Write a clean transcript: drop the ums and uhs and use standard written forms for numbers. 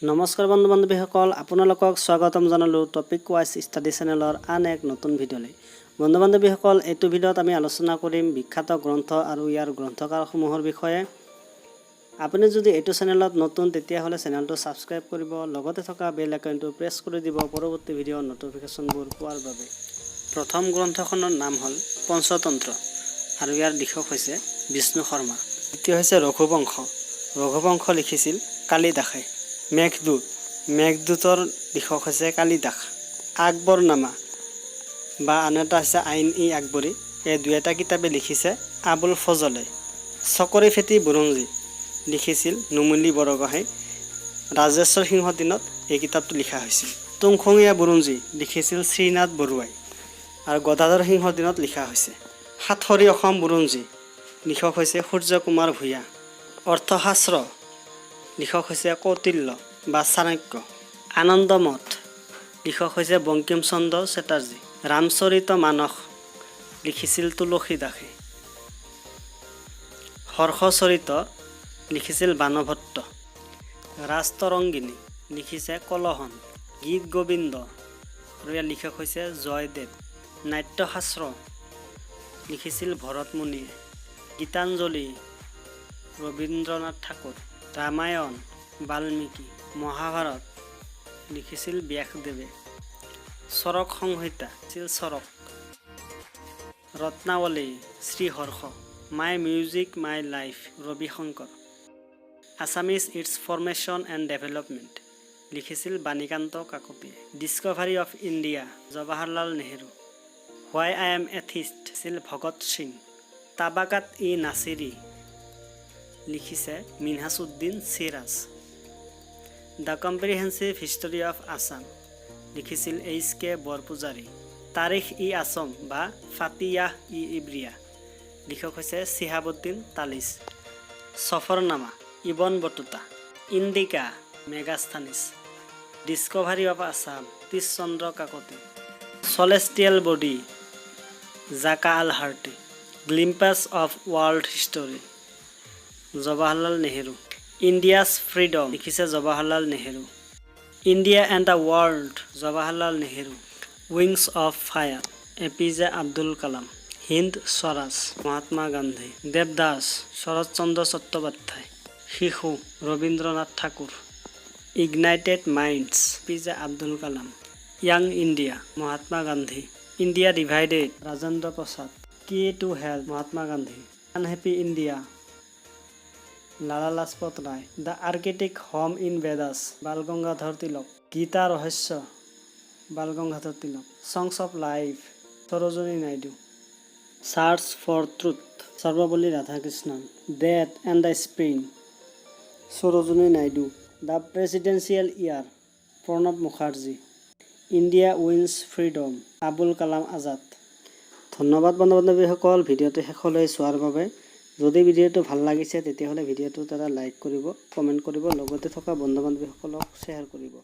নমস্কাৰ বন্ধু বান্ধৱীসকল, আপোনালোকক স্বাগতম জনালোঁ টপিক ৱাইজ ষ্টাডি চেনেলৰ আন এক নতুন ভিডিঅ'লৈ। বন্ধু বান্ধৱীসকল, এইটো ভিডিঅ'ত আমি আলোচনা কৰিম বিখ্যাত গ্ৰন্থ আৰু ইয়াৰ গ্ৰন্থকাৰসমূহৰ বিষয়ে। আপুনি যদি এইটো চেনেলত নতুন, তেতিয়াহ'লে চেনেলটো ছাবস্ক্ৰাইব কৰিব, লগতে থকা বেল আইকনটো প্ৰেছ কৰি দিব পৰৱৰ্তী ভিডিঅ'ৰ ন'টিফিকেশ্যনবোৰ পোৱাৰ বাবে। প্ৰথম গ্ৰন্থখনৰ নাম হ'ল পঞ্চতন্ত্ৰ আৰু ইয়াৰ লিখক হৈছে বিষ্ণু শৰ্মা। দ্বিতীয় হৈছে ৰঘুবংশ। ৰঘুবংশ লিখিছিল কালিদাসে। মেঘদূত। মেঘদূতৰ লিখক হৈছে কালিদাস। আকবৰনামা বা আন এটা হৈছে আইন ই আকবৰী, এই দুয়োটা কিতাপে লিখিছে আবুল ফজলে। চকৰি ফেটি বুৰঞ্জী লিখিছিল নুমলী বৰগোহাঁই। ৰাজেশ্বৰ সিংহৰ দিনত এই কিতাপটো লিখা হৈছিল। তুংখুঙীয়া বুৰঞ্জী লিখিছিল শ্ৰীনাথ বৰুৱাই আৰু গদাধৰ সিংহৰ দিনত লিখা হৈছে। সাতসৰী অসম বুৰঞ্জী লিখক হৈছে সূৰ্য কুমাৰ ভূঞা। অৰ্থশাস্ত্ৰ লিখক হৈছে কৌটিল্য বা চাণক্য। আনন্দমঠ লিখক হৈছে বংকিমচন্দ্ৰ চেটাৰ্জী। ৰামচৰিত মানস লিখিছিল তুলসী দাসে। হৰ্ষচৰিত লিখিছিল বাণভট্ট। ৰাজতৰংগিনী লিখিছে কলহন। গীত গোবিন্দ আৰু ইয়াৰ লিখক হৈছে জয়দেৱ। নাট্যশাস্ত্ৰ লিখিছিল ভৰতমুনিয়ে। গীতাঞ্জলি ৰবীন্দ্ৰনাথ ঠাকুৰ। ৰামায়ণ বাল্মীকি। মহাভাৰত লিখিছিল ব্যাসদেৱে। চৰক সংহিতা আছিল চৰক। Ratnavali Sriharsha. My music my life Ravishankar. Assamese, Its Formation and Development লিখিছিল বাণীকান্ত কাকতিয়ে। Discovery of India Jawaharlal Nehru. Why I am Atheist আছিল ভগত সিং। তাবাকাত ই নাছিৰি লিখিছে Minhajuddin Siraj. The Comprehensive History of Assam লিখিছিল এইচ কে বৰপূজাৰী। তাৰিখ ই আছম বা ফাতিয়াহ ই ইব্ৰিয়া লিখক হৈছে Shihabuddin Talish. Safarnama Ibn Battuta. Indica Megasthenes. Discovery of Assam Satish Chandra Kakati. Celestial body জাকা আল হাৰ্টি। Glimpses of world history Jawaharlal Nehru. India's freedom লিখিছে Jawaharlal Nehru. India and the world Jawaharlal Nehru. Wings of fire A P J Abdul Kalam. Hind Swaraj Mahatma Gandhi. Devdas Sarat Chandra Chattopadhyay. শিশু Rabindranath Thakur. Ignited minds P J Abdul Kalam. Young India Mahatma Gandhi. India divided Rajendra Prasad. কি to hell Mahatma Gandhi. Unhappy India Lala Lajpat Rai. The Arctic home in Vedas Bal Gangadhar Tilak. Gita ৰহস্য Bal Gangadhar Tilak. Songs of life Sarojini Naidu. Search for truth Sarvepalli Radhakrishnan. Death and the spring Sarojini Naidu. The presidential year Pranab Mukherjee. India wins freedom Abul Kalam Azad. ধন্যবাদ বন্ধু বান্ধৱীসকল, ভিডিঅ'টো শেষলৈ চোৱাৰ বাবে। যদি ভিডিঅ'টো ভাল লাগিছে, তেতিয়াহ'লে ভিডিঅ'টোত এটা লাইক কৰিব, কমেণ্ট কৰিব, লগতে থকা বন্ধু বান্ধৱীসকলক শ্বেয়াৰ কৰিব।